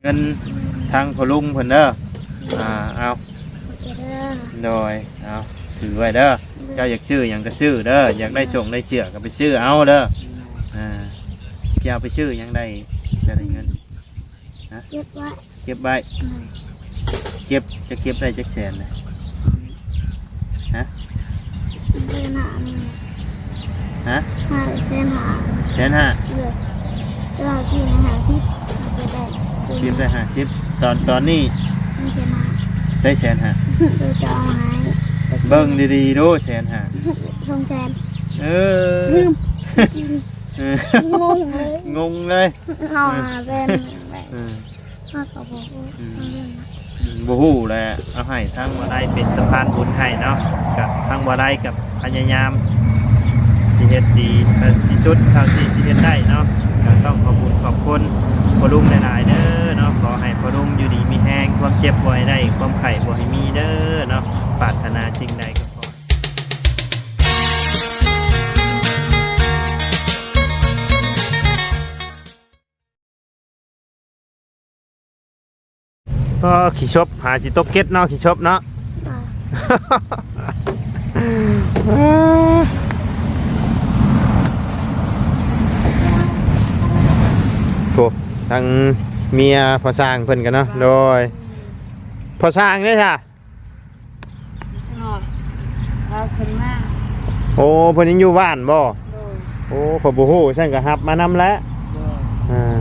ເງິນທາງພໍ່ລຸງເພິ່ນເດີ. ອ່າ ເອົາ ໂອເຄເດີ. ໂດຍ ເອົາ ຖືໄວ້ເດີ. ເຈົ້າຢາກຊື້ຫຍັງກໍຊື້ເດີ ຢາກໄດ້ສົ້ງໄດ້ເສື້ອກໍໄປຊື້ເອົາເດີ. ອ່າ ຈະເອົາໄປຊື້ຫຍັງໄດ້ ຈະໄດ້ເງິນ? ຮະ? ເກັບໄວ້. ເກັບໄວ້. ອືມ ເກັບ ຈະເກັບໄດ້ຈັກແສນນະ? ຮະ? ແສນຫ້າ. ຮະ? ຫ້າ ແສນຫ້າ. ແສນຫ້າ. ເອີ ແຕ່ວ່າກີ້ນະ ຫ້າສິບ ເກັບໄດ້. ເກັບໄດ້ຫ້າສິບ ຕອນ ຕອນນີ້ ມີແສນຫ້າ. ໃຊ້ແສນຫ້າ ເອີ ຈະເອົາໃຫ້. ເບິ່ງດີໆດູ ແສນຫ້າ. ສອງແສນ. ເອີ ລືມ. ເອີ ງົງເລີຍ ງົງເລີຍ. ເອົາຫ້າແສນ. ເອີ ເຮົາກໍບໍ່ຮູ້ ອືມ ເຮົາເລື່ອງນະ ອືມ ບໍ່ຮູ້ແຫຼະ. ເອົາໃຫ້ທາງບໍ່ໄດ້ເປັນສະພານບຸນໃຫ້ເນາະ. ກະທາງບໍ່ໄດ້ກັບພະຍາຍາມຊິເຮັດດີ ກະຊິສຸດເທົ່າທີ່ຊິເຮັດໄດ້ເນາະ. ກະຕ້ອງຂອບຄຸນຂອບຄຸນພໍ່ລຸງຫຼາຍໆເດີເນາະ. ຂໍໃຫ້ພໍ່ລຸງຢູ່ດີມີແຮງ ຄວາມເຈັບບໍ່ໃຫ້ໄດ້ ຄວາມໄຂ້ບໍ່ໃຫ້ມີເດີເນາະ. ປາດຖະໜາສິ່ງໃດກໍຂໍ ກໍຂີ້ສົບ ຫາຊິຕົກເກັດເນາະ ຂີ້ສົບເນາະ. ໂອ້ ທັງເມຍພໍ່ຊ່າງເພິ່ນກັນເນາະ. ໂດຍ ພໍ່ຊ່າງເດ້ຊະ? ເນາະ ລາວຂຶ້ນມາ. ໂອ້ ເພິ່ນຍັງຢູ່ບ້ານບໍ່? ໂດຍ. ໂອ້ ຂ້ອຍບໍ່ຮູ້ ຊັ້ນກໍຮັບມານຳແຫຼະ. ໂດຍ. ອ່າ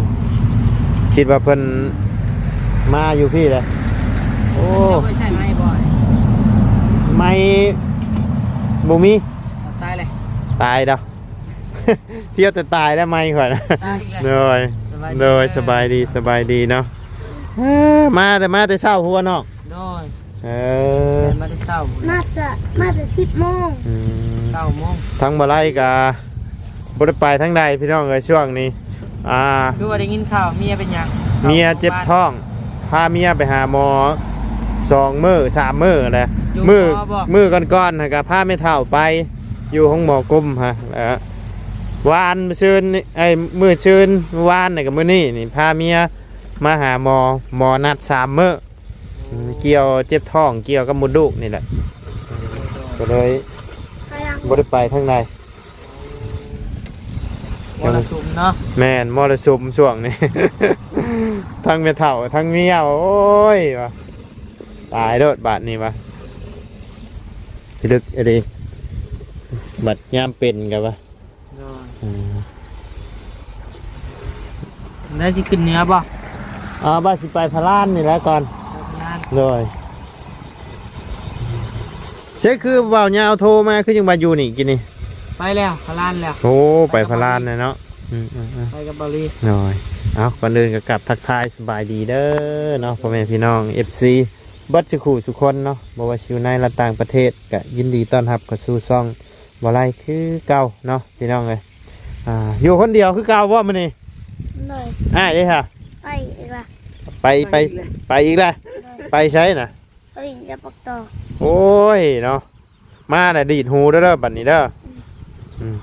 ຄິດວ່າເພິ່ນມາຢູ່ພີ້ແຫຼະ. ໂອ້ ເຈົ້າໄປໃຊ້ໄມ້ບໍ່? ໄມ້ບໍ່ມີ. ຕາຍເລີຍ ຕາຍດອກ. ທ່ຽວແຕ່ຕາຍແລ້ວໄມ້ຂ້ອຍນະ. ຕາຍແລ້ວ. ໂດຍ ສະບາຍດີ ໂດຍ ສະບາຍດີ ສະບາຍດີເນາະ. ເອີ ມາແຕ່ ມາແຕ່ເຊົ້າພຸ້ນເນາະ. ໂດຍ. ເອີ ແມ່ນ ມາແຕ່ເຊົ້າ ມາແຕ່ ມາແຕ່ສິບໂມງ. ອືມ ເກົ້າໂມງ. ທາງບໍ່ໄລກະບໍ່ໄດ້ໄປທາງໃດພີ່ນ້ອງເອີຍ ຊ່ວງນີ້. ອ່າ ຄືວ່າໄດ້ຍິນຂ່າວເມຍເປັນຫຍັງ? ເມຍເຈັບທ້ອງ ພາເມຍໄປຫາໝໍສອງມື້ສາມມື້ແລ້ວ. ມື້ ມື້ກ່ອນໆຫັ້ນກະພາແມ່ເຖົ້າໄປຢູ່ໂຮງໝໍກຸມຫັ້ນ. ແລ້ວວານ ມື້ຊືນນີ້ ເອີຍ ມື້ຊືນ ມື້ວານນີ້ກັບມື້ນີ້ນີ້ ພາເມຍມາຫາໝໍ ໝໍນັດສາມມື້. ອືມ ກ່ຽວເຈັບທ້ອງ ກ່ຽວກັບມົດລູກນີ້ແຫຼະ ກໍເລີຍບໍ່ໄດ້ໄປທາງໃດ. ມໍລະສຸມເນາະ. ແມ່ນ ມໍລະສຸມຊ່ວງນີ້ ທັງແມ່ເຖົ້າທັງເມຍ ໂອ້ຍ ວ່າຕາຍໂລດບາດນີ້ວ່າ ພິລຶກອີ່ຫຼີ ບັດຍາມເປັນກໍວ່າ. ໂດຍ. ອືມ ແລ້ວຊິຂຶ້ນເໜືອບໍ່? ອ່າ ວ່າຊິໄປພະລານນີ້ແຫຼະກ່ອນ. ໄປພະລານ. ໂດຍ. ໃຊ່ ຄືບ່າວຍາວໂທມາ ຄືຍັງວ່າຢູ່ນີ້ກີ້ນີ້? ໄປແລ້ວ ພະລານແລ້ວ. ໂອ້ ໄປພະລານແລ້ວເນາະ. ອືມໆໆ ໄປກັບບ່າວລີ. ໂດຍ. ເອົາ ກ່ອນອື່ນກໍກັບທັກທາຍສະບາຍດີເດີເນາະ ພໍ່ແມ່ພີ່ນ້ອງ ເອັຟຊີ ເບິດສູ່ຄູ່ສູ່ຄົນເນາະ ບໍ່ວ່າຊິຢູ່ໃນ ແລະ ຕ່າງປະເທດ ກໍຍິນດີຕ້ອນຮັບເຂົ້າສູ່ຊ່ອງ ບໍ່ໄລຄືເກົ່າເນາະ ພີ່ນ້ອງເອີຍ. ອ່າ ຢູ່ຄົນດຽວຄືເກົ່າບໍ່ມື້ນີ້? ໂດຍ. ອ້າຍເດ້ຫະ? ໄປອີກລະ. ໄປ ໄປ ໄປອີກລະ. ໂດຍ. ໄປໃສນະ? ໄປຫຼິ້ນກັບບັກຕໍ່. ໂອ້ຍເນາະ ມາແລ້ວດີດຫູເດີ ເດີ ບັດນີ້ເດີ. ອືມ ອືມ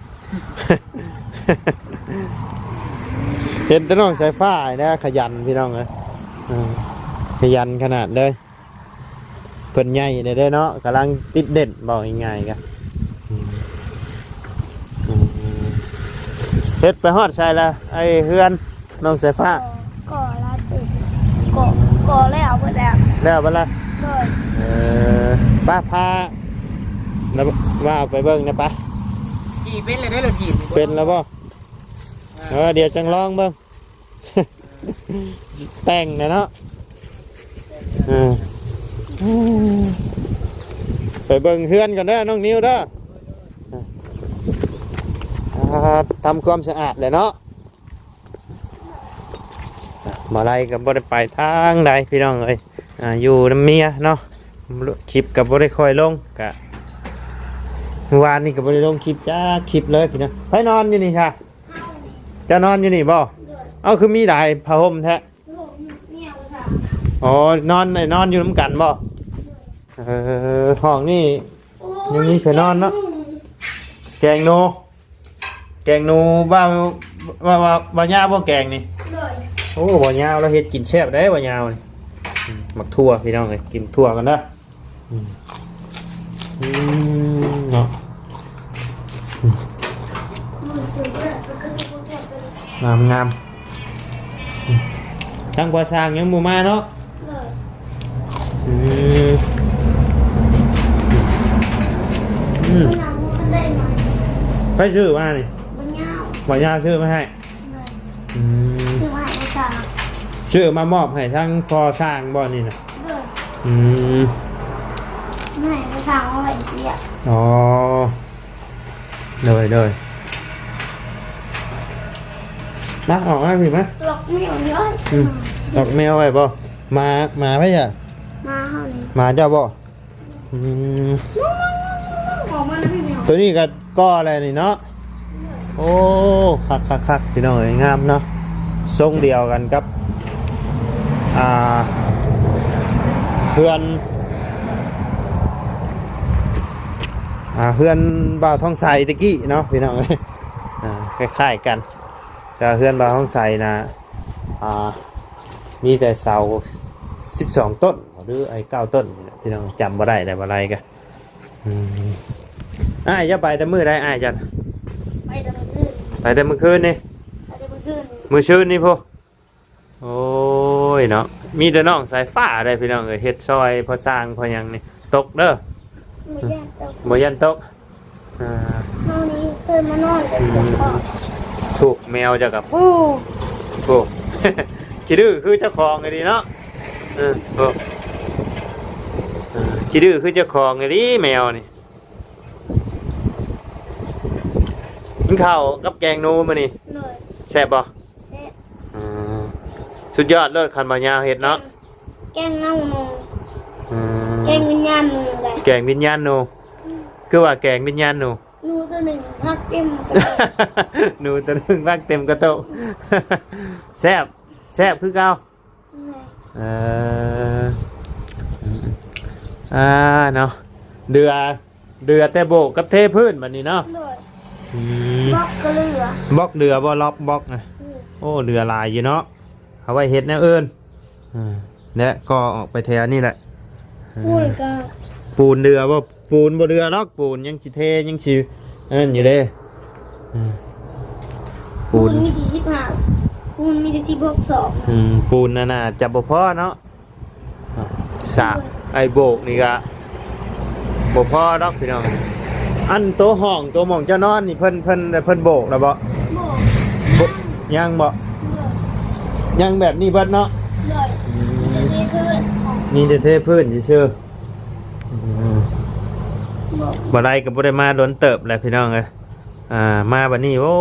ເຫັນແຕ່ນ້ອງສາຍຟ້ານີ້ນະ ຂະຫຍັນ ພີ່ນ້ອງເອີຍ. ເອີ ຂະຫຍັນຂະໜາດເລີຍ. ເພິ່ນໃຫຍ່ແລ້ວເດ້ເນາະ ກຳລັງຕິດເດັ່ນ ເວົ້າງ່າຍໆກະ. ອືມ ເຮັດໄປຮອດໃສລະ ໄອ້ເຮືອນນ້ອງສາຍຟ້າ? ກໍລະເຕັມ ກໍ ກໍແລ້ວເບິດແລ້ວ. ແລ້ວເບິດລະ? ໂດຍ. ເອີ ໄປ ພາລາວວ່າໄປເບິ່ງແດ່ປະ. ຂີ່ເປັນແລ້ວເດ້ ລົດຖີບນີ້. ເປັນແລ້ວບໍ່? ເອີ ດຽວຈັ່ງລອງເບິ່ງ. ແຕ່ງແຫຼະເນາະ. ເອີ ໄປເບິ່ງເຮືອນກ່ອນເດີນ້ອງນິວເດີ. ອ່າ ທຳຄວາມສະອາດແຫຼະເນາະ. ມາໄລກໍບໍ່ໄດ້ໄປທາງໃດພີ່ນ້ອງເອີຍ. ອ່າ ຢູ່ນຳເມຍເນາະ. ຄລິບກໍບໍ່ໄດ້ຄ່ອຍລົງ ກະມື້ວານນີ້ກໍບໍ່ໄດ້ລົງຄລິບຈັກຄລິບເລີຍພີ່ນ້ອງ. ໃຜນອນຢູ່ນີ້ຊະ? ເຈົ້ານອນຢູ່ນີ້ບໍ່? ໂດຍ. ເອົ້າ ຄືມີຫຼາຍຜ້າຫົ່ມແທ້? ໂອ້ ເມຍບໍ່ຊະ. ອໍ ນອນ ນອນຢູ່ນຳກັນບໍ່? ໂດຍ. ເອີ ຫ້ອງນີ້ ໂອ້ຍ ຍັງມີໃຜນອນເນາະ. ແກງໜູ ແກງໜູ ແກງໜູ ບ່າວ ບ່າວ ບ່າວ ບ່າວຍາບໍ່ແກງນີ້? ໂດຍ. ໂອ້ ບ່າວຍາວລາວເຮັດກິນແຊບເດ້ ບ່າວຍາວນີ້. ອືມ ໝາກຖົ່ວພີ່ນ້ອງເອີຍ ກິນຖົ່ວກັນເດີ. ອືມ ອືມ ເນາະ ອືມ ງາມໆ. ອືມ ທາງພໍ່ຊ່າງຍັງບໍ່ມາເນາະ. ເອີ ອືມ ອືມ ມັນຍັງບໍ່ທັນໄດ້ມາ. ໃຜຊື້ມານີ້? ບໍ່ຍາວ ບໍ່ຍາວຊື້ມາໃຫ້. ອືມ ຊື້ມາໃຫ້ພໍ່ຊ່າງ ຊື້ມາມອບໃຫ້ທາງພໍ່ຊ່າງບໍ່ນີ້ນະ? ໂດຍ ອືມ ໃຫ້ພໍ່ຊ່າງເອົາໄວ້ເຮັດວຽກ. ອໍ ໂດຍ ໂດຍ ມາ ອອກມາພີ້ມາ. ລັອກແມວນີ້ໄວ້ ອືມ ລັອກແມວໄວ້ບໍ່? ໝາ ໝາໃຜອະ? ໝາເຮົານີ້ ໝາເຈົ້າບໍ່? ອືມ ອອກມາແລ້ວພີ່ນ້ອງ ໂຕນີ້ກໍກໍ່ແລ້ວນີ້ເນາະ. ໂອ້ ຄັກໆໆ ພີ່ນ້ອງເອີຍ ງາມເນາະ ຊົງດຽວກັນກັບ ອ່າ ເຮືອນ ອ່າ ເຮືອນບ່າວທອງໃສແຕ່ກີ້ເນາະ ພີ່ນ້ອງເອີຍ. ອ່າ ຄ້າຍໆກັນ ແຕ່ເຮືອນບ່າວທອງໃສນະ ອ່າ ມີແຕ່ເສົາສິບສອງຕົ້ນ ຫຼືໄອ້ເກົ້າຕົ້ນນີ້ແຫຼະ ພີ່ນ້ອງ ຈຳບໍ່ໄດ້ແລ້ວ ບໍ່ໄດ້ກະ. ອືມ ອ້າຍເຈົ້າໄປແຕ່ມື້ໃດ? ອ້າຍເຈົ້າ ໄປແຕ່ມື້ຄືນ ໄປແຕ່ມື້ຄືນນີ້ ໄປແຕ່ມື້ຄືນ ມື້ຊືນນີ້ພຸ້ນ. ໂອ້ຍເນາະ ມີແຕ່ນ້ອງສາຍຟ້າໄດ໋ພີ່ນ້ອງເອີຍ ເຮັດຊ່ອຍພໍ່ຊ່າງພໍ່ຫຍັງນີ້ ຕົກເດີ ບໍ່ຢ້ານຕົກ ບໍ່ຢ້ານຕົກ. ອ່າ ເຮົານີ້ເຄີຍມານອນແບບ ອືມ ນີ້ກໍ ໂອ້ ແມວເຈົ້າກໍ ໂອ້ ໂອ້ ຂີ້ດື້ຄືເຈົ້າຂອງອີ່ຫຼີເນາະ. ເອີ ໂອ້ ເອີ ຂີ້ດື້ຄືເຈົ້າຂອງອີ່ຫຼີແມວນີ້. ກິນເຂົ້າກັບແກງໜູມື້ນີ້ ໂດຍ ແຊບບໍ່? ແຊບ ອ່າ ສຸດຍອດໂລດ ຄັນບໍ່ຍາວເຮັດເນາະ. ແກງເງົາໜູ ອ່າ ແກງວິນຍານໜູໄດ໋ ແກງວິນຍານໜູ. ອືມ ຄືວ່າແກງວິນຍານໜູ? ໜູຕົວໜຶ່ງພັກເຕັມກະໂຕະ ໜູຕົວໜຶ່ງພັກເຕັມກະໂຕະ. ແຊບ ແຊບຄືເກົ່າ. ແມ່ນ ເອີ ອ່າ ເນາະ ເດືອ ເດືອແຕ່ໂບກກັບເທພື້ນບັດນີ້ເນາະ. ໂດຍ ອືມ ບລັອກກໍເຫຼືອ ບລັອກເຫຼືອບໍ່? ລັອກ ບລັອກນະ. ອືມ ໂອ້ ເຫຼືອຫຼາຍຢູ່ເນາະ ເອົາໄວ້ເຮັດແນວອື່ນ. ອ່າ ແລະກໍອອກໄປແຖວນີ້ແຫຼະ. ປູນກໍ ປູນເຫຼືອບໍ່? ປູນບໍ່ເຫຼືອດອກ ປູນຍັງຊິເທ ຍັງຊິອັນນັ້ນຢູ່ເດ້. ອືມ ປູນ ປູນມີແຕ່ສິບຫ້າ ປູນມີແຕ່ສິບຫົກສອງ. ອືມ ປູນນັ້ນໜ້າຈະບໍ່ພໍເນາະ ສາ ໄອ້ໂບກນີ້ກະບໍ່ພໍດອກພີ່ນ້ອງ. ອັນໂຕຫ້ອງ ໂຕໝ່ອງເຈົ້ານອນນີ້ ເພິ່ນ ເພິ່ນ ເພິ່ນໂບກແລ້ວບໍ່? ໂບກ ໂບກ ຍັງບໍ່? ໂດຍ ຍັງແບບນີ້ເບິດເນາະ. ໂດຍ ອືມ ມີແຕ່ເທພື້ນ ມີແຕ່ເທພື້ນຊື່ໆ. ອືມ ບໍ່ໄດ້ກໍບໍ່ໄດ້ມາດົນເຕີບແລ້ວພີ່ນ້ອງເອີຍ. ອ່າ ມາບັດນີ້ ໂອ້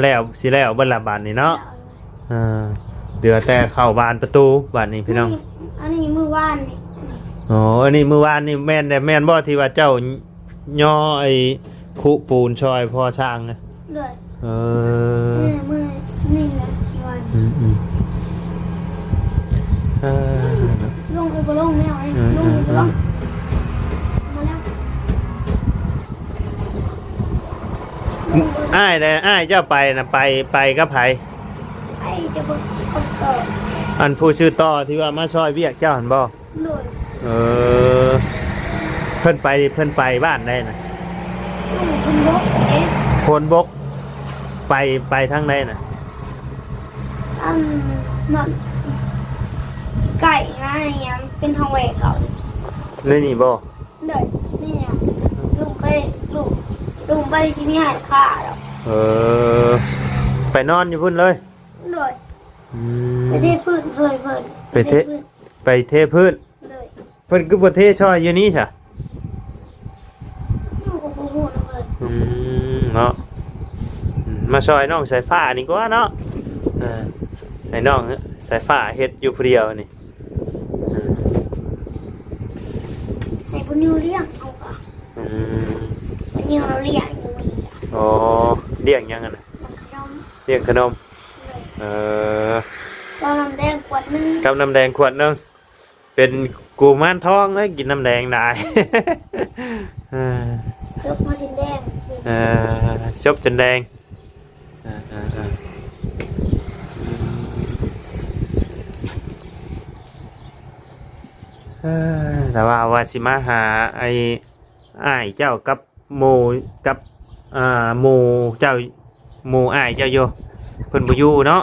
ແລ້ວ ຊິແລ້ວເບິດລະບາດນີ້ເນາະ. ເອີ ເຫຼືອແຕ່ເຂົ້າບານປະຕູບາດນີ້ພີ່ນ້ອງ. ອັນນີ້ ອັນນີ້ມື້ວານນີ້. ອໍ ອັນນີ້ມື້ວານນີ້ແມ່ນແດ່ ແມ່ນບໍ່ທີ່ວ່າເຈົ້າຍໍໄອ້ຄຸປູນຊ່ອຍພໍ່ຊ່າງນະ? ໂດຍ ເອີ ເອີ ມື້ນີ້ນະ ວານ ອືມ ອືມ ເອີ ລົງໄປບໍ່ລົງແນວ ເອີ ລົງໄປບໍ່ລົງ ເອີ ມາແລ້ວ. ອ້າຍໃດ ອ້າຍເຈົ້າໄປນະ ໄປ ໄປກັບໃຜ? ໄປຈະບໍ່ ອັນຜູ້ຊື່ຕໍ່ທີ່ວ່າມາຊ່ອຍວຽກເຈົ້າຫັ້ນບໍ່? ໂດຍ ເອີ ເພິ່ນໄປ ເພິ່ນໄປບ້ານໃດນະ? ໂພນບົກເດ້ ໂພນບົກ. ໄປ ໄປທາງໃດນະ? ອັນ ມັນໃກ້ຫາຫຍັງ ເປັນທາງແຫວກເຂົາ ໃນນີ້ບໍ່? ໂດຍ ນີ້ຫຍັງ ລົງໄປ ລົງ ລົງໄປທີ່ມີຮ້ານຄ້າດອກ. ເອີ ໄປນອນຢູ່ພຸ້ນເລີຍ? ໂດຍ ອືມ ໄປເທພື້ນຊ່ອຍເພິ່ນ ໄປເທ ໄປເທພື້ນ ໂດຍ ເພິ່ນຄືບໍ່ເທຊ່ອຍຢູ່ນີ້ຊະ? ເຮົາກໍບໍ່ຮູ້ນຳເພິ່ນ. ອືມ ເນາະ ອືມ ມາຊ່ອຍນ້ອງສາຍຟ້ານີ້ກວ່າເນາະ. ເອີ ໃຫ້ນ້ອງສາຍຟ້າເຮັດຢູ່ຜູ້ດຽວນີ້. ເອີ ໃຫ້ບຸນຍູລ້ຽງເຮົາກະ ອືມ ບຸນຍູລ້ຽງຢູ່ນີ້. ອໍ ລ້ຽງຫຍັງຫັ້ນນະ? ລ້ຽງຂະໜົມ ລ້ຽງຂະໜົມ. ໂດຍ ເອີ ກັບນ້ຳແດງຂວດໜຶ່ງ ກັບນ້ຳແດງຂວດໜຶ່ງ. ເປັນກຸມານທອງເລີຍ ກິນນ້ຳແດງຫຼາຍ. ເອີ ສົບມາຈົນແດງ. ເອີ ສົບຈົນແດງ. ເອີ ເອີ ເອີ ອືມ ເອີ ແຕ່ວ່າ ວ່າຊິມາຫາໄອ້ ອ້າຍເຈົ້າກັບໝູ່ ກັບ ອ່າ ໝູ່ເຈົ້າ ໝູ່ອ້າຍເຈົ້າຢູ່ ເພິ່ນບໍ່ຢູ່ເນາະ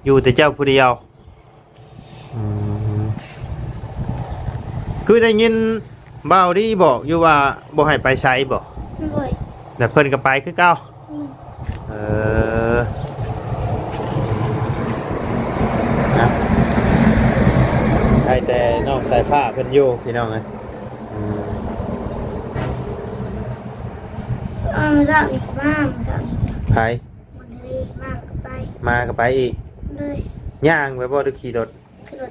ຢູ່ແຕ່ເຈົ້າຜູ້ດຽວ. ອືມ ຄືໄດ້ຍິນບ່າວດີບອກຢູ່ວ່າບໍ່ໃຫ້ໄປໃສບໍ? ໂດຍ ແລ້ວເພິ່ນກໍໄປຄືເກົ່າ? ອືມ ເອີ ນະ ໄດ້ແຕ່ນ້ອງສາຍຟ້າເພິ່ນຢູ່ ພີ່ນ້ອງເອີຍ. ອືມ ເອີ ມື້ເຊົ້ານີ້ກໍມາ ມື້ເຊົ້ານີ້ ໃຜ? ມາກໍໄປ ມາກໍໄປອີກ? ໂດຍ ຍ່າງໄປບໍ່ ຫຼືຂີ່ລົດ? ຂີ່ລົດ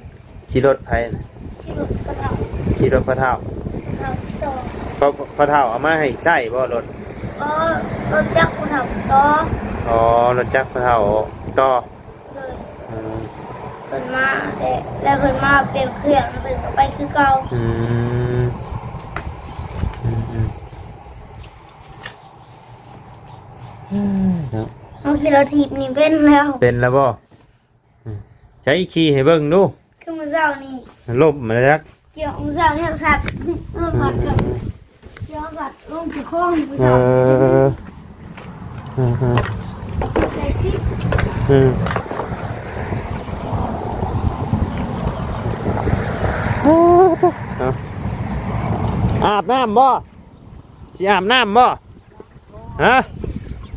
ຂີ່ລົດໃຜນະ? ຂີ່ລົດພໍ່ເຖົ້າ ຂີ່ລົດພໍ່ເຖົ້າ ພໍ່ເຖົ້າຕິດຕໍ່ ພໍ່ ພໍ່ເຖົ້າເອົາມາໃຫ້ໃຊ້ບໍ່ລົດ? ອໍ ລົດຈັກພໍ່ເຖົ້າຕໍ່ ອໍ ລົດຈັກພໍ່ເຖົ້າຕໍ່ ໂດຍ ອືມ ເພິ່ນມາແລ້ວ ແລ້ວເພິ່ນມາປ່ຽນເຄື່ອງ ເພິ່ນກໍໄປຄືເກົ່າ ອືມ ອືມໆ ເອີ ເນາະ ເຮົາຂີ່ລົດຖີບນີ້ເປັນແລ້ວ ເປັນແລ້ວບໍ່? ໃຊ້ຂີ່ໃຫ້ເບິ່ງດູ ຄືມື້ເຊົ້ານີ້ ລົ້ມມາແລ້ວຈັກ ກ່ຽວມື້ເຊົ້ານີ້ສັດ ເອີ ສັດກັນ ກ່ຽວສັດລົງຂີ້ຄອງມື້ເຊົ້າ ເອີ ໃສ່ພິດ ເອີ ເອົາ ອາບນ້ຳບໍ່? ຊິອາບນ້ຳບໍ່? ຮະ?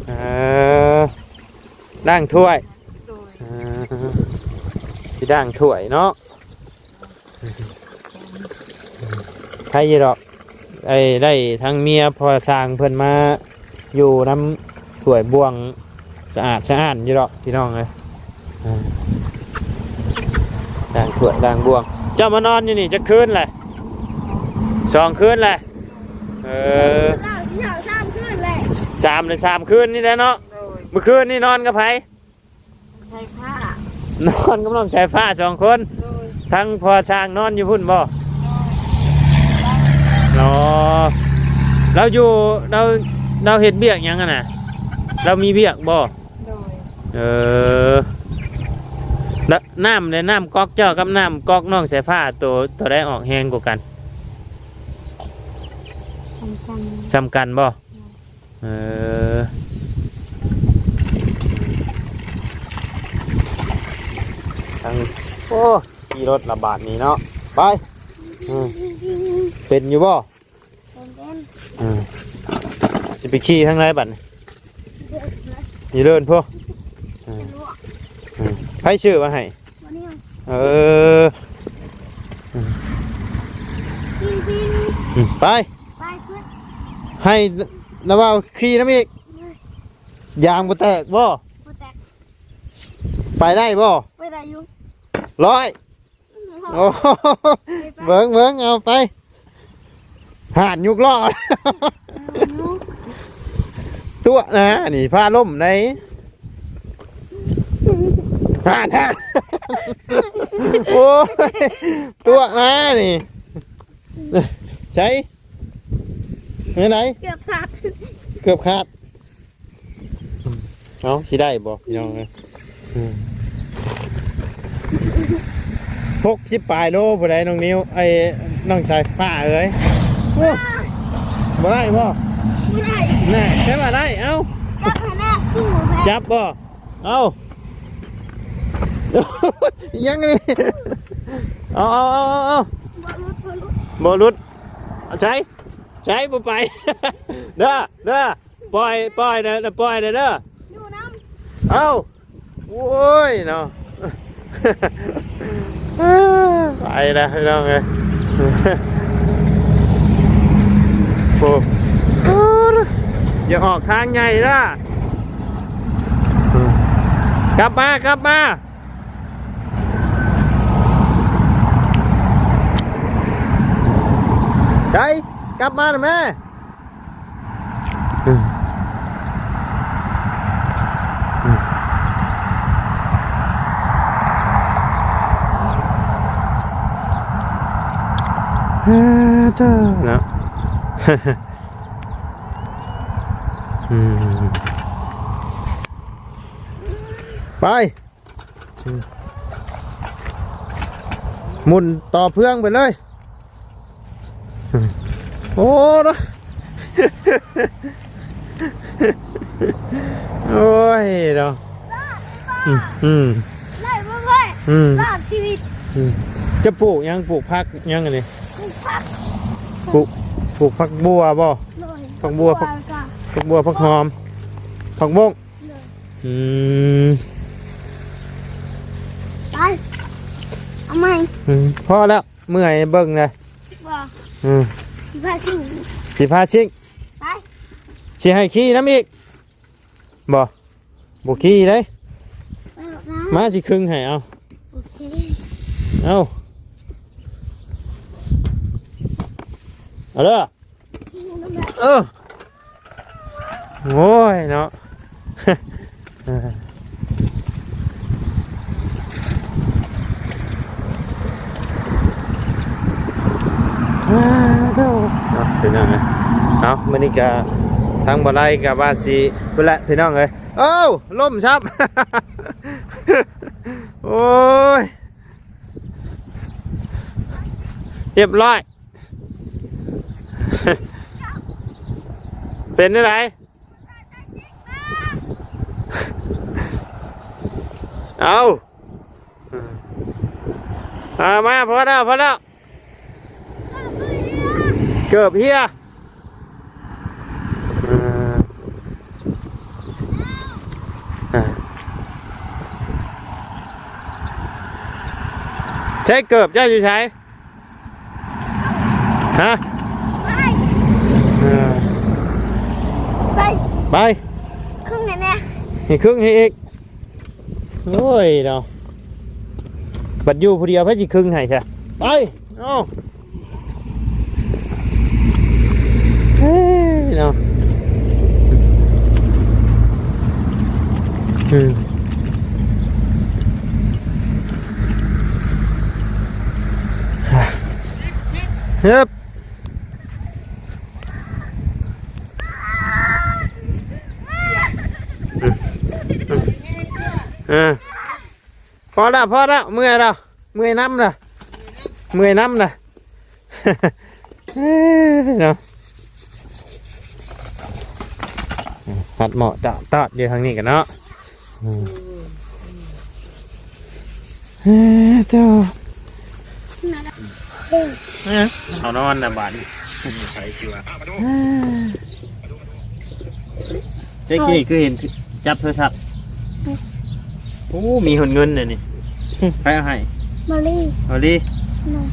ເອີ ລ້າງຖ້ວຍ ໂດຍ ເອີ ຊິລ້າງຖ້ວຍເນາະ ໃຄຢູ່ດອກ ໄດ້ ໄດ້ທັງເມຍ ເພາະວ່າຊ່າງເພິ່ນມາຢູ່ນຳ ຖ້ວຍບ່ວງ ສະອາດສະອ້ານຢູ່ດອກພີ່ນ້ອງເອີຍ ເອີ ລ້າງຖ້ວຍລ້າງບ່ວງ. ເຈົ້າມານອນຢູ່ນີ້ຈັກຄືນແຫຼະ? ສອງຄືນແຫຼະ ເອີ ສາມຄືນແຫຼະ ສາມ ຫຼື ສາມຄືນນີ້ແຫຼະເນາະ ໂດຍ ມື້ຄືນນີ້ນອນກັບໃຜ? ສາຍຟ້າ ນອນກັບນ້ອງສາຍຟ້າສອງຄົນ ໂດຍ ທັງພໍ່ຊ່າງນອນຢູ່ພຸ້ນບໍ່? ໂດຍ ອໍ ລາວຢູ່ ລາວ ລາວເຮັດວຽກຫຍັງຫັ້ນນະ? ລາວມີວຽກບໍ່? ໂດຍ ເອີ ແລ້ວນ້ຳເດ ນ້ຳກັອກເຈົ້າກັບນ້ຳກັອກນ້ອງສາຍຟ້າ ໂຕ ໂຕໃດອອກແຮງກວ່າກັນ? ສ່ຳກັນ ສ່ຳກັນບໍ່? ໂດຍ ເອີ ທັງ ໂອ້ ຂີ່ລົດລະບາດນີ້ເນາະ ໄປ ເອີ ເປັນຢູ່ບໍ່? ເປັນ ເປັນ ເອີ ຊິໄປຂີ່ທາງໃດບັດນີ້? ຢູ່ເດີ່ນພຸ້ນ ເອີ ເປັນຫຼວງ ເອີ ໃຜຊື້ມາໃຫ້? ບໍ່ນີ້ ເອີ ເອີ ໄປ ໄປຂຶ້ນ ໃຫ້ນະບ່າວຂີ່ນຳອີກ ຢາງບໍ່ແຕກບໍ່? ບໍ່ແຕກ ໄປໄດ້ບໍ່? ໄປໄດ້ຢູ່ ຮ້ອຍ ໂອ້ ໄປ ເບິ່ງ ເບິ່ງ ເອົາໄປ ຫານຍຸກລໍ້ ຕົວະນະ ນີ້ພາລົ້ມໃດ ຫານ ຫານ ໂອ້ຍ ຕົວະນະນີ້ ໃສ ເຮັດໃດ ເກືອບຂາດ ເກືອບຂາດ. ເອົ້າ ຊິໄດ້ບໍ່ພີ່ນ້ອງເອີຍ? ອືມ ຫົກສິບປາຍໂລພຸ້ນໃດ໋ ນ້ອງນິວ ໄອ້ ນ້ອງສາຍຟ້າເອີຍ. ໂອ້ ບໍ່ໄດ້ບໍ່? ບໍ່ໄດ້ ແນ່ ແຕ່ວ່າໄດ້ ເອົ້າ ຈັບໃຫ້ແນ່ ສູ້ແທ້ ຈັບບໍ່? ເອົ້າ ອີຫຍັງນີ້? ເອົາ ເອົາ ເອົາ ເອົາ ບໍ່ຫຼຸດ ບໍ່ຫຼຸດ ບໍ່ຫຼຸດ ໃສ່ ໃສ່ ບໍ່ໄປ ເດີ ເດີ. ປ່ອຍ ປ່ອຍເດີ ປ່ອຍເດີ ຢູ່ນຳ ເອົ້າ ໂອ້ຍເນາະ ໄປລະພີ່ນ້ອງເອີຍ ໂອ້ ຢ່າອອກທາງໃຫຍ່ລະ ກັບມາ ກັບມາ ໄກ ກັບມາແມ່. ອືມ ອືມ ເອີ ເຈົ້າເນາະ ອືມ ໄປ. ອືມ ໝຸ່ນຕໍ່ເຟືອງໄປເລີຍ. ໂອ້ເນາະ ໂອ້ຍເນາະ ອືມ ອືມ ໄດ້ບໍ່ເວີຍ ອືມ ລອດຊີວິດ ອືມ ຈະປູກຫຍັງ? ປູກຜັກຫຍັງອັນນີ້? ປູກຜັກ ປູກ ປູກຜັກບົວບໍ່? ໂດຍ ຜັກບົວ ຜັກ ຜັກບົວ ຜັກຫອມ ຜັກບົ້ງ ໂດຍ ອືມ ໄປ ເອົາໃໝ່ ອືມ ພໍແລ້ວ ເມື່ອຍເບິ່ງເລີຍ ບໍ່ ອືມ ຊິພາຊິງ ຊິພາຊິງ ໄປ ຊິໃຫ້ຂີ່ນຳອີກ ບໍ່ ບໍ່ຂີ່ເດ້ ມາຊິຄຶງໃຫ້ ເອົາ ໂອເຄ ເອົາ ເອົາເດີ ເອີ ໂອ້ຍເນາະ ອ້າໂທ້ ເນາະ ພີ່ນ້ອງເອີຍ ເອົາ ມື້ນີ້ກະທາງບໍ່ໄລກະວ່າຊິພຸ້ນແຫຼະ ພີ່ນ້ອງເອີຍ ເອົ້າ ລົ້ມຊ້ຳ ໂອ້ຍ ຮຽບຮ້ອຍ ເປັນຈັ່ງໃດ? ເອົາ ເອົາມາ ພໍແລ້ວ ພໍແລ້ວ ເກີບເຫຍ ເອີ ອ່າ ໃຊ້ເກີບເຈົ້າຢູ່ໃສ? ຮະ? ໄປ ເອີ ໄປ ໄປ ຄຶງໃຫ້ແດ່ ໃຫ້ຄຶງໃຫ້ອີກ ໂອ້ຍເນາະ ບັດຢູ່ຜູ້ດຽວໃຜຊິຄຶງໃຫ້ຊະ ໄປ ເອົາ ເອີຍເນາະ ອືມ ຮຶບ ອືມ ເອີ ພໍແລ້ວ ພໍແລ້ວ ເມື່ອຍແລ້ວ ເມື່ອຍນຳລະ ເມື່ອຍນຳລະ ເອີ ເນາະ ຮັດເໝາະຕະຕອດຢູ່ທາງນີ້ກັນເນາະ ອືມ ເອີ ໂທ້ ເອີ ເອົານອນນະບາດນີ້ ໃຜຊິວ່າ ເອີ ເຈກີ້ຄືເຫັນຈັບໂທລະສັບ ໂອ້ ມີຫົດເງິນເດນີ້ ໃຜເອົາໃຫ້? ມາລີ ມາລີ ໂດຍ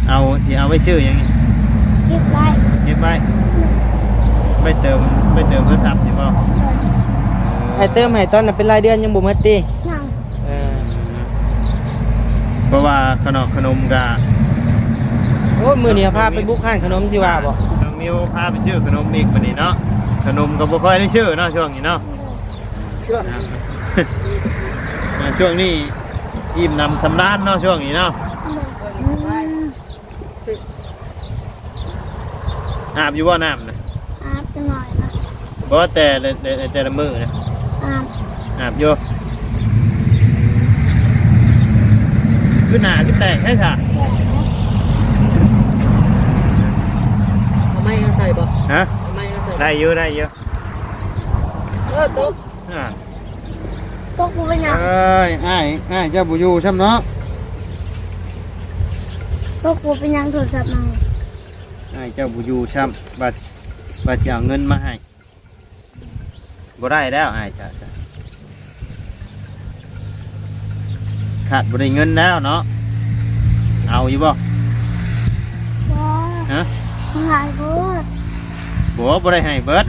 ເອົາ ຊິເອົາໄວ້ຊື້ຫຍັງ? ເກັບໄວ້ ເກັບໄວ້ ໂດຍ ໄວ້ເຕີມ ໄວ້ເຕີມໂທລະສັບນີ້ບໍ່? ໂດຍ ອ້າຍເຕີມໃຫ້ຕອນນັ້ນເປັນລາຍເດືອນຍັງບໍ່ໝົດຕິ? ຍັງ ເອີ ເພາະວ່າຂະໜອກຂະໜົມກະ ໂອ້ຍ ມື້ນີ້ພາໄປບຸກຮ້ານຂະໜົມຊິວ່າບໍ່? ນ້ອງນິວພາໄປຊື້ຂະໜົມອີກບັດນີ້ເນາະ ຂະໜົມກໍບໍ່ຄ່ອຍໄດ້ຊື້ເນາະ ຊ່ວງນີ້ເນາະ ເອີ ຊ່ວງນີ້ອີ່ມໜຳສຳລານເນາະ ຊ່ວງນີ້ເນາະ ອືມ ອາບຢູ່ບໍ່ນ້ຳນະ? ອາບຈັກໜ້ອຍນະ ບໍ່ ແຕ່ລະ ແຕ່ ແຕ່ລະມື້ນະ ອາບ ອາບຢູ່ ຄືໜ້າຄືແຕກແທ້ຊະ ເອົາໄມ້ມາໃສ່ບໍ່? ຮະ? ເອົາໄມ້ມາໃສ່ ໄດ້ຢູ່ ໄດ້ຢູ່ ເອີ ຕົກ ອ່າ ຕົກບໍ່ເປັນຫຍັງ ເອີຍ ອ້າຍ ອ້າຍເຈົ້າບໍ່ຢູ່ຊ້ຳເນາະ ຕົກບໍ່ເປັນຫຍັງ ໂທລະສັບມາ ອ້າຍເຈົ້າບໍ່ຢູ່ຊ້ຳ ວ່າ ວ່າຊິເອົາເງິນມາໃຫ້ ບໍ່ໄດ້ແລ້ວ ອ້າຍເຈົ້າຊະ ຂາດບໍ່ໄດ້ເງິນແລ້ວເນາະ ເອົາຢູ່ບໍ່? ບໍ່ ຮະ? ຫຼາຍໂພດ ບໍ່ ບໍ່ໄດ້ໃຫ້ເບິດ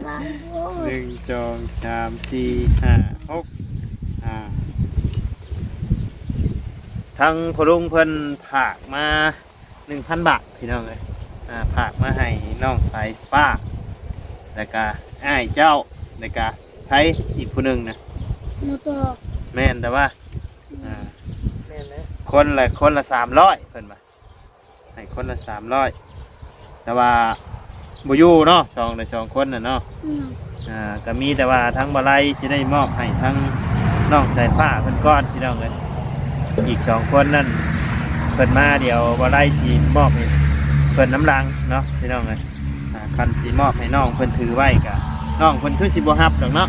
ຫຼາຍໂພດ ໜຶ່ງ ສອງ ສາມ ສີ່ ຫ້າ ຫົກ ອ່າ ທາງພໍ່ລຸງເພິ່ນຝາກມາ ໜຶ່ງພັນບາດ ພີ່ນ້ອງເອີຍ ອ່າ ຝາກມາໃຫ້ນ້ອງສາຍຟ້າ ແລ້ວກະອ້າຍເຈົ້າ ແລ້ວກະໃຜອີກຜູ້ໜຶ່ງນະ ໝູ່ໂຕ ແມ່ນ ແຕ່ວ່າ ອ່າ ແມ່ນແຫຼະ ຄົນລະ ຄົນລະສາມຮ້ອຍ ເພິ່ນວ່າ ໃຫ້ຄົນລະສາມຮ້ອຍ ແຕ່ວ່າບໍ່ຢູ່ເນາະ ສອງ ສອງຄົນນະເນາະ ອືມ ອ່າ ກະມີແຕ່ວ່າທາງບ່າວໄລຊິໄດ້ມອບໃຫ້ທາງນ້ອງສາຍຟ້າເພິ່ນກ່ອນ ພີ່ນ້ອງເອີຍ ອີກສອງຄົນນັ້ນເພິ່ນມາ ດຽວບໍ່ໄດ້ຊິມອບໃຫ້ເພິ່ນນຳຫຼັງເນາະ ພີ່ນ້ອງເອີຍ. ອ່າ ຄັນຊິມອບໃຫ້ນ້ອງເພິ່ນຖືໄວ້ກະ ນ້ອງເພິ່ນຄືຊິບໍ່ຮັບດອກເນາະ.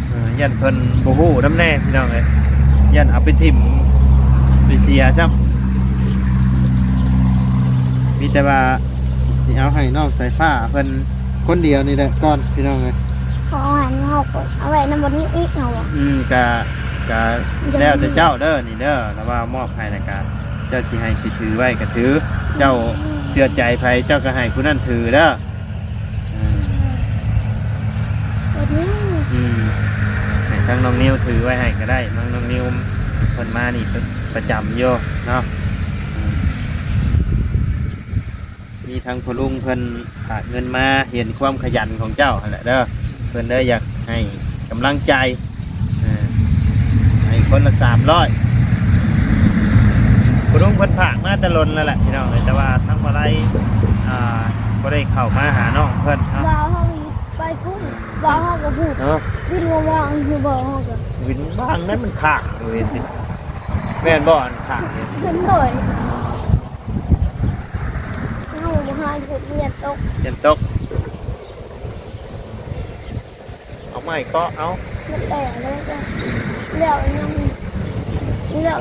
ເອີ ຢ້ານເພິ່ນບໍ່ຮູ້ນຳແດ່ ພີ່ນ້ອງເອີຍ, ຢ້ານເອົາໄປຖິ້ມໄປເສຍຊ້ຳ. ມີແຕ່ວ່າຊິເອົາໃຫ້ນ້ອງສາຍຟ້າເພິ່ນຄົນດຽວນີ້ແຫຼະກ່ອນ ພີ່ນ້ອງເອີຍ. ເພາະວ່າເຮົາກໍເອົາໄວ້ນຳບ່ອນນີ້ອີກເນາະ. ອືມ ກະ ກະແລ້ວແຕ່ເຈົ້າເດີ ນີ້ເດີ ລະວ່າມອບໃຫ້ແລ້ວກະ ເຈົ້າຊິໃຫ້ໄປຖືໄວ້ກໍຖື, ເຈົ້າເຊື່ອໃຈໃຜເຈົ້າກໍໃຫ້ຜູ້ນັ້ນຖືເດີ. ອືມ ອືມ ໃຫ້ທາງນ້ອງນິວຖືໄວ້ໃຫ້ກໍໄດ້, ທາງນ້ອງນິວເພິ່ນມານີ້ປະ ປະຈຳຢູ່ເນາະ. ອືມ ມີທາງພໍ່ລຸງເພິ່ນ ຝາກເງິນມາ ເຫັນຄວາມຂະຫຍັນຂອງເຈົ້າຫັ້ນແຫຼະເດີ, ເພິ່ນເລີຍຢາກໃຫ້ກຳລັງໃຈ ເອີ ໃຫ້ຄົນລະສາມຮ້ອຍ. ພໍ່ລຸງເພິ່ນຝາກມາແຕ່ດົນແລ້ວແຫຼະ ພີ່ນ້ອງເອີຍ, ແຕ່ວ່າທາງບໍ່ໄດ້ ອ່າ ບໍ່ໄດ້ເຂົ້າມາຫານ້ອງເພິ່ນເນາະ. ວ່າເຮົາໄປກຸ້ງ ວ່າເຮົາກໍຮູ້ ເນາະ ວິນວ່າວ່າຄືບໍ່ ເຮົາກໍວິນວ່າງນັ້ນມັນຄ້າງຢູ່ເຫັນຕິ ແມ່ນບໍ່ ອັນຄ້າງນີ້ ເຫັນໂດຍ. ເຮົາບໍ່ຫາເຮັດ ຢ້ານຕົກ ຢ້ານຕົກ. ເອົາໄມ້ເກາະເອົາ ມັນແຫຼະແລ້ວກໍ ແລ້ວຍັງ ແລ້ວ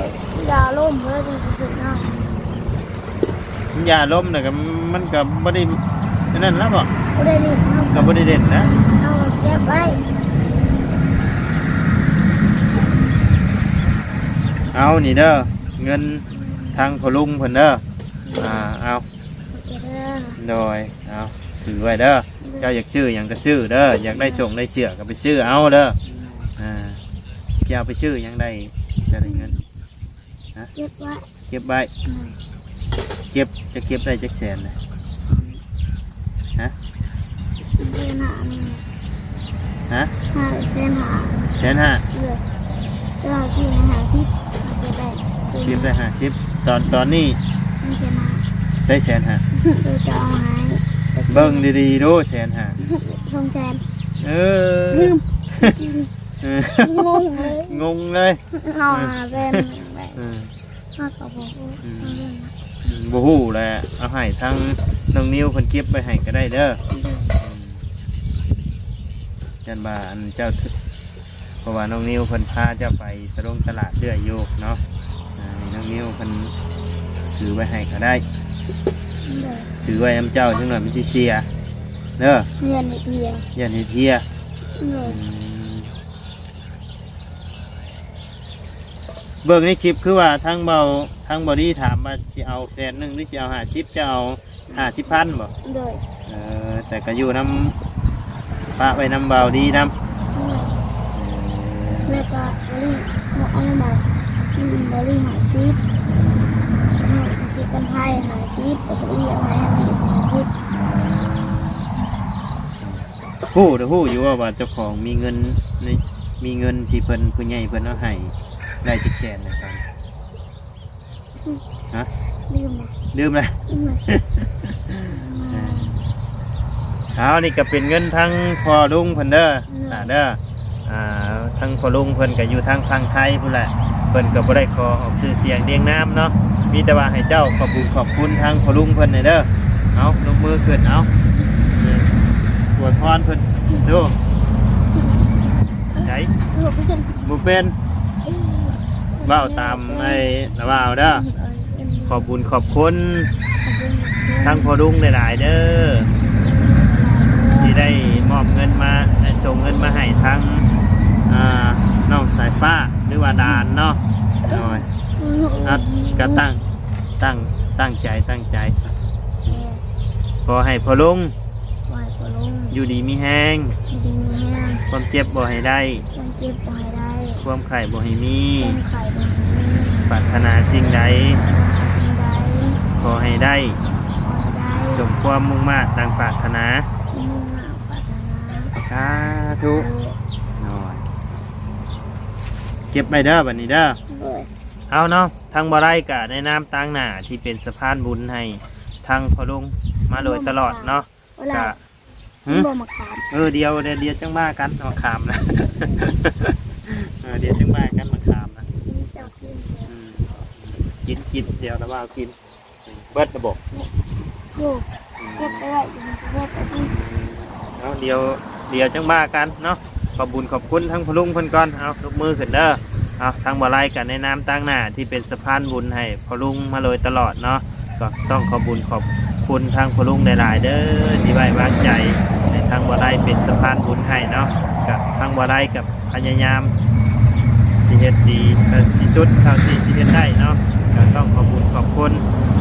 ຢາລົມເລີຍຈັ່ງຊິຂຶ້ນເອົາ. ມັນຢາລົມນະ ກໍມັນກໍບໍ່ໄດ້ອັນນັ້ນລະບໍ? ບໍ່ໄດ້ຫຼິ້ນ ເຮົາກໍບໍ່ໄດ້ຫຼິ້ນນະ ເຮົາເກັບໄວ້. ເອົານີ້ເດີ ເງິນທາງພໍ່ລຸງເພິ່ນເດີ. ອ່າ ເອົາ ໂອເຄເດີ ໂດຍ ເອົາ ຖືໄວ້ເດີ. ເຈົ້າຢາກຊື້ຫຍັງກໍຊື້ເດີ, ຢາກໄດ້ສົ້ງໄດ້ເສື້ອກໍໄປຊື້ເອົາເດີ. ອ່າ ຈະເອົາໄປຊື້ຫຍັງໄດ້ ຈະໄດ້ເງິນ ຮະ? ເກັບໄວ້ ເກັບໄວ້. ອືມ ເກັບ ຈະເກັບໄດ້ຈັກແສນນະ? ຮະ? ເດືອນໜ້ານີ້ ຮະ? ຫ້າ ແສນຫ້າ ແສນຫ້າ. ເອີ ແຕ່ວ່າກີ້ມັນຫ້າສິບ ເກັບໄດ້ ເກັບໄດ້ຫ້າສິບ. ຕອນ ຕອນນີ້ ໜຶ່ງແສນຫ້າ ໃຊ້ແສນຫ້າ ເອີ ຈະເອົາໃຫ້ ເບິ່ງດີໆດູ ແສນຫ້າ ສອງແສນ. ເອີ ລືມ ເອີ ງົງເລີຍ ງົງເລີຍ ເອົາຫ້າແສນ ເອີ ເຮົາກໍບໍ່ຮູ້ ອືມ ເຮົາເລື່ອງ ອືມ ບໍ່ຮູ້ແຫຼະ ເອົາໃຫ້ທາງນ້ອງນິວເພິ່ນເກັບໄວ້ໃຫ້ກໍໄດ້ເດີ. ອືມ ອືມ ຢ້ານວ່າອັນເຈົ້າ ເພາະວ່ານ້ອງນິວເພິ່ນພາເຈົ້າໄປຕະຫຼົງຕະຫຼາດເລື້ອຍຢູ່ເນາະ. ອ່າ ໃຫ້ນ້ອງນິວເພິ່ນຖືໄວ້ໃຫ້ກໍໄດ້ ໂດຍ ຖືໄວ້ນຳເຈົ້າ ຈັກໜ້ອຍມັນຊິເສຍເດີ. ຢ້ານເຮັດເຮຍ ຢ້ານເຮັດເຮຍ. ໂດຍ ອືມ ເບິ່ງໃນຄລິບຄືວ່າທາງເບົາ ທາງເບົາດີຖາມວ່າຊິເອົາແສນໜຶ່ງ ຫຼື ຊິເອົາຫ້າສິບ ເຈົ້າເອົາຫ້າສິບພັນບໍ? ໂດຍ ເອີ ແຕ່ກໍຢູ່ນຳ ປະໄວ້ນຳເບົາດີນຳ. ໂດຍ ເອີ ແລ້ວກໍເບົາດີເອົາມາ ເບົາດີຫ້າສິບ ຫ້າສິບກັນໄທຫ້າສິບ ແລ້ວກໍເອົາໃຫ້ຫ້າສິບ. ຮູ້ ຮູ້ຢູ່ວ່າ ວ່າເຈົ້າຂອງມີເງິນໃນ ມີເງິນທີ່ເພິ່ນ ຜູ້ໃຫຍ່ເພິ່ນເອົາໃຫ້ໄດ້ຈັກແສນນະ? ຮະ? ລືມລະ ລືມລະ. ເອົາ ນີ້ກໍເປັນເງິນທາງພໍ່ລຸງເພິ່ນເດີ ອືມ ນະເດີ. ອ່າ ທາງພໍ່ລຸງເພິ່ນກໍຢູ່ທາງຝັ່ງໄທພຸ້ນແຫຼະ, ເພິ່ນກໍບໍ່ໄດ້ຂໍອອກຊື່ສຽງລຽງນາມເນາະ, ມີແຕ່ວ່າໃຫ້ເຈົ້າຂອບບຸນຂອບຄຸນທາງພໍ່ລຸງເພິ່ນແດ່ເດີ. ເອົາ ຍົກມືຂຶ້ນ ເອົາ ອວຍພອນເພິ່ນດູ. ໃດ ບໍ່ເປັນ ເວົ້າຕາມໄອ້ລະວ່າວເດີ. ຂອບບຸນຂອບຄຸນທາງພໍ່ລຸງຫຼາຍໆເດີ ທີ່ໄດ້ມອບເງິນມາ ໄດ້ສົ່ງເງິນມາໃຫ້ທາງ ອ່າ ນ້ອງສາຍຟ້າ ຫຼືວ່າດານເນາະ. ໂດຍ ເຮົາກໍຕັ້ງ ຕັ້ງ ຕັ້ງໃຈ ຕັ້ງໃຈ ຂໍໃຫ້ພໍ່ລຸງ ຂໍໃຫ້ພໍ່ລຸງ ຢູ່ດີມີແຮງ ຢູ່ດີມີແຮງ ຄວາມເຈັບບໍ່ໃຫ້ໄດ້ ຄວາມເຈັບບໍ່ໃຫ້ໄດ້ ຄວາມໄຂ້ບໍ່ໃຫ້ມີ ຄວາມໄຂ້ບໍ່ໃຫ້ມີ ປາດຖະໜາສິ່ງໃດ ປາດຖະໜາສິ່ງໃດ ຂໍໃຫ້ໄດ້ ຂໍໃຫ້ໄດ້ ສົມຄວາມມຸ່ງມາດດັ່ງປາດຖະໜາ ສົມຄວາມມຸ່ງມາດດັ່ງປາດຖະໜາ. ສາທຸ. ໂດຍ ເກັບໄວ້ເດີ ບັດນີ້ເດີ. ໂດຍ ເອົາເນາະ ທາງບໍ່ໄດ້ກະໃນນາມຕາງໜ້າທີ່ເປັນສະພານບຸນໃຫ້ທາງພໍ່ລຸງມາໂດຍຕະຫຼອດເນາະ. ເວລາ ກະ ຫື ກິນບໍ່ໝາກຂາມ? ເອີ ດຽວ ດຽວ ດຽວຈັ່ງວ່າກັນໝາກຂາມນະ. ເອີ ດຽວຈັ່ງວ່າກັນໝາກຂາມນະ. ເຈົ້າກິນ ອືມ ກິນ ກິນ ດຽວລະມາເອົາກິນ. ເບິດລະບໍ? ຢູ່ ເກັບໄວ້ ເກັບໄວ້ ເອົາ ດຽວ ດຽວຈັ່ງວ່າກັນເນາະ. ຂອບບຸນຂອບຄຸນທາງພໍ່ລຸງເພິ່ນກ່ອນ. ເອົາ ຍົກມືຂຶ້ນເດີ. ເອົາ ທາງບໍ່ໄລກໍໃນນາມຕາງໜ້າທີ່ເປັນສະພານບຸນໃຫ້ພໍ່ລຸງມາໂດຍຕະຫຼອດເນາະ ກໍຕ້ອງຂອບບຸນຂອບຄຸນທາງພໍ່ລຸງຫຼາຍໆເດີ ທີ່ໄວ້ວາງໃຈໃຫ້ທາງບໍ່ໄລເປັນສະພານບຸນໃຫ້ເນາະ. ກໍທາງບໍ່ໄລກໍພະຍາຍາມ ຊິເຮັດດີທີ່ສຸດເທົ່າທີ່ຊິເຮັດໄດ້ເນາະ. ກໍຕ້ອງຂອບບຸນຂອບຄຸນ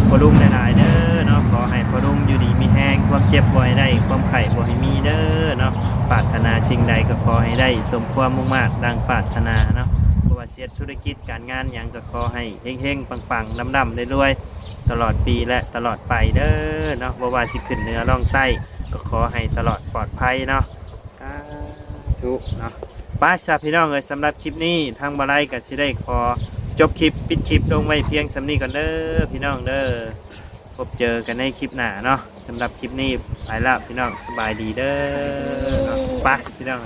ພໍ່ລຸງຫຼາຍໆເດີເນາະ. ຂໍໃຫ້ພໍ່ລຸງຢູ່ດີມີແຮງ ຄວາມເຈັບບໍ່ໃຫ້ໄດ້ ຄວາມໄຂ້ບໍ່ໃຫ້ມີເດີເນາະ. ປາດຖະໜາສິ່ງໃດກໍຂໍໃຫ້ໄດ້ສົມຄວາມມຸ່ງມາດດັ່ງປາດຖະໜາເນາະ. ບໍ່ວ່າຊິເຮັດທຸລະກິດການງານຫຍັງ ກໍຂໍໃຫ້ເຮັງໆປັງໆ ລ່ຳໆລວຍໆ ຕະຫຼອດປີ ແລະ ຕະຫຼອດໄປເດີເນາະ. ບໍ່ວ່າຊິຂຶ້ນເໜືອລ່ອງໃຕ້ ກໍຂໍໃຫ້ຕະຫຼອດປອດໄພເນາະ. ສາທຸເນາະ. ໄປຊະພີ່ນ້ອງເອີຍ ສຳລັບຄລິບນີ້ ທາງບໍ່ໄລກໍຊິໄດ້ຂໍຈົບຄລິບ ປິດຄລິບລົງໄວ້ພຽງສ່ຳນີ້ກ່ອນເດີພີ່ນ້ອງເດີ. ພົບເຈີກັນໃນຄລິບໜ້າເນາະ. ສຳລັບຄລິບນີ້ໄປແລ້ວພີ່ນ້ອງ ສະບາຍດີເດີເນາະ. ໄປພີ່ນ້ອງ.